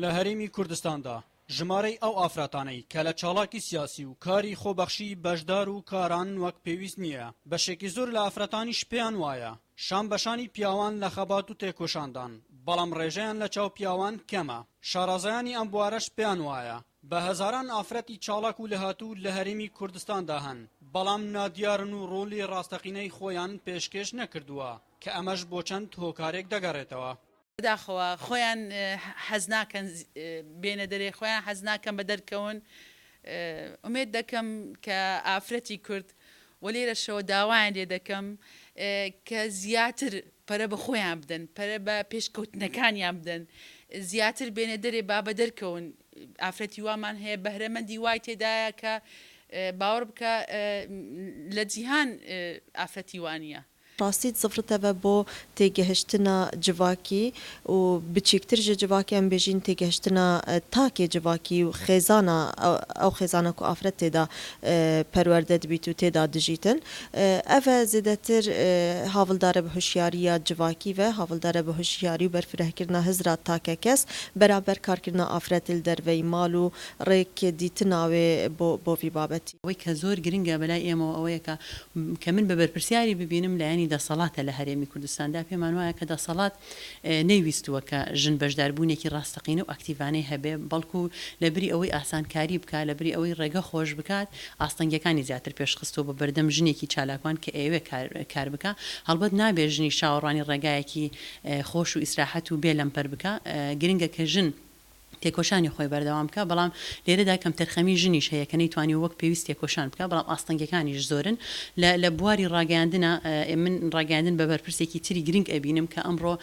لە هەرێمی کوردستاندا ژمارەی ئەو ئافرەتانەی کە لە چاڵاکی سیاسی و کاری خۆبەخشی بەشدار و کاران وەک پێویست نییە، بەشێکی زۆر لە ئافرەتانیش پێیان وایە شان بە شانی پیاوان لە خەبات و تێکۆشاندان، بەڵام ڕێژەیان لە چاو پیاوان کەمە. شارەزایانی ئەم بوارەش پێیان وایە بە هەزاران ئافرەتی چاڵاک و لێهاتوو لە هەرێمی کوردستاندا هەن، بەڵام نادیارن و ڕۆڵی ڕاستەقینەی خۆیان پێشکێش نەکردووە، کە ئەمەش بۆ چەند هۆکارێک دەگەڕێتەوە. بەداخەوە خۆیان حەز ناکەن بێنە دەرێ، خۆیان حەز ناکەن بە دەرکەون. ئومێد دەکەم کە ئافرەتی کورد و لێرەشەوە داوایان لێ دەکەم کە زیاتر پەرە بە خۆیان بدەن، پەرە بە پێشکەوتنەکانیان بدەن، زیاتر بێنە دەرێ با بە دەرکەون. ئافرەتی وامان هەیە بەهرەمەندی وای تێدایە کە باوەڕ بکە لە جیهان ئافرەتی وانە. ڕاستیت زڤرتەڤە بۆ تێگەهشتنا جڤاکی و بچیکتر ژ جڤاکی ئەم بێژین تێگەهشتنا تاکێ جڤاکی و خێزانا ئەو خێزانا کو ئافرەت تێدا پەروەردە دبیت و تێدا دژیتن ئەڤە زێدەتر هاڤڵدارە بە هوشیارییا جڤاکی ڤە هاڤڵدارە بە هوشیاری و بەرفرەهکردنا هزرا تاکەکەس بەرابەر کارکردنا ئافرەت ل دەرڤەی ماڵ و ڕێک دیتنا وێ بۆ بۆ ڤی بابەتی. ئەوەی کە زۆر گرنگە بەلای ئێمەوە ئەوەیە کە کە من بە بەرپرسیاری ببینم لایەنی دەسەڵاتە لە هەرێمی کوردستاندا، پێمان وایە کە دەسەڵات نەیویستووە کە ژن بەشداربوونێکی ڕاستەقینە و ئەکتیڤانەی هەبێ، بەڵکو لە بری ئەوەی ئاسانکاری بکا، لە بری ئەوەی ڕێگە خۆش بکات، ئاستەنگیەکانی زیاتر پێشخستووە بۆ بەردەم ژنێکی چالاکوان کە ئەیەوێ کار کار بکا. هەڵبەت نابێ ژنیش چاوەڕوانی ڕێگایەکی خۆش و ئیسراحەت و بێ لەمپەر بکا، گرنگە کە ژن تێکۆشانی خۆی بەردەوام بکا، بەڵام لێرەدا کەمتەرخەمی ژنیش هەیە کە نەیتوانیوە وەک پێویست تێکۆشان بکا، بەڵام ئاستەنگیەکانیش زۆرن لە لە بواری ڕاگەیاندنا، من ڕاگەیاندن بە بەرپرسێکی تری گرنگ ئەبینم کە ئەمڕۆ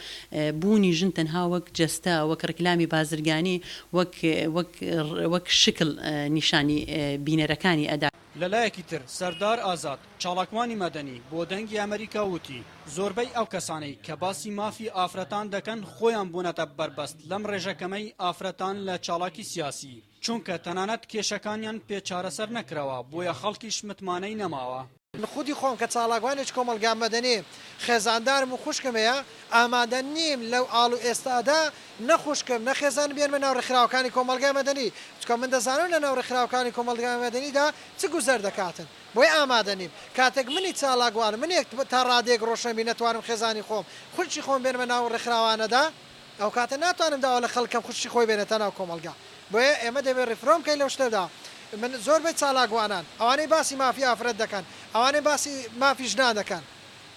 بوونی ژن تەنها وەک جەستە، وەک ڕیکلامی بازرگانی، وەک وەک وەک شکل نیشانی بینەرەکانی ئەدا. لەلایەکی تر سەردار ئازاد، چالاکوانی مەدەنی بۆ دەنگی ئەمەریکا وتی، زۆربەی ئەو کەسانەی کە باسی مافی ئافرەتان دەکەن خۆیان بوونەتە بەربەست لەم ڕێژە کەمەی ئافرەتان لە چالاکی سیاسی، چونکە تەنانەت کێشەکانیان پێ چارەسەر نەکراوە بۆیە خەڵکیش متمانەی نەماوە. من خودی خۆم کە چالاکوانێکی کۆمەڵگا مەدەنیم، خێزاندارم و خوشکم هەیە، ئامادە نیم لەو ئاڵ و ئێستادا نە خوشکم نە خێزانم بێنمە ناو ڕێکخراوەکانی کۆمەڵگای مەدەنی، چونکە من دەزانم لە ناو ڕێکخراوەکانی کۆمەڵگای مەدەنیدا چ گوزەر دەکاتن، بۆیە ئامادە نیم. کاتێک منی چالاکوان، منێک تا ڕادەیەک ڕۆشنبیر نەتوانم خێزانی خۆم، خوشکی خۆم بێنمە ناو ڕێکخراوانەدا، ئەوکاتە ناتوانم داوا لە خەڵک کەم خوشکی خۆی بێنێتە ناو کۆمەڵگا. بۆیە ئێمە دەبێت ڕیفرۆم بکەین لەو شتەدا. من زۆربەی چالاکوانان، ئەوانەی باسی مافی ئافرەت دەکەن، ئەوانەی باسی مافی ژنان دەکەن،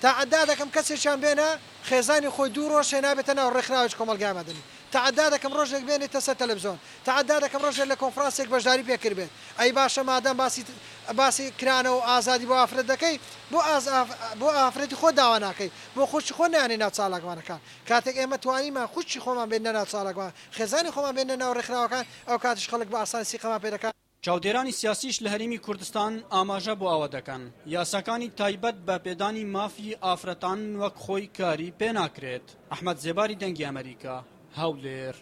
تەعەدا دەکەم کەسێکیان بێنە خێزانی خۆی دوو ڕۆژ هێنابێتە ناو ڕێکخراوێکی کۆمەڵگای مەدەنی. تەعەدا دەکەم ڕۆژێک بێنێتە سەر تەلەفزیۆن. تەعەدا دەکەم ڕۆژێک لە کۆنفرانسێک بەشداری پێ کردبێت. ئەی باشە مادام باسی باسی کرانەوە و ئازادی بۆ ئافرەت دەکەی، بۆ ئاز بۆ ئافرەتی خۆت داوا ناکەی؟ بۆ خوشکی خۆت نایەنی ناو چالاکوانەکان؟ کاتێک ئێمە توانیمان خوشکی خۆمان بێننە ناو چالاکوان، خێزانی خۆمان بێننە ناو ڕێکخراوەکان، ئەوکاتیش خەڵک بە ئاسانی سیقەمان پێ دەکات. چاودێرانی سیاسیش لە هەرێمی کوردستان ئاماژە بۆ ئەوە دەکەن، یاساکانی تایبەت بە پێدانی مافی ئافرەتان وەک خۆی کاری پێناکرێت. ئەحمەد زێباری دەنگی ئەمەریکا، هەولێر.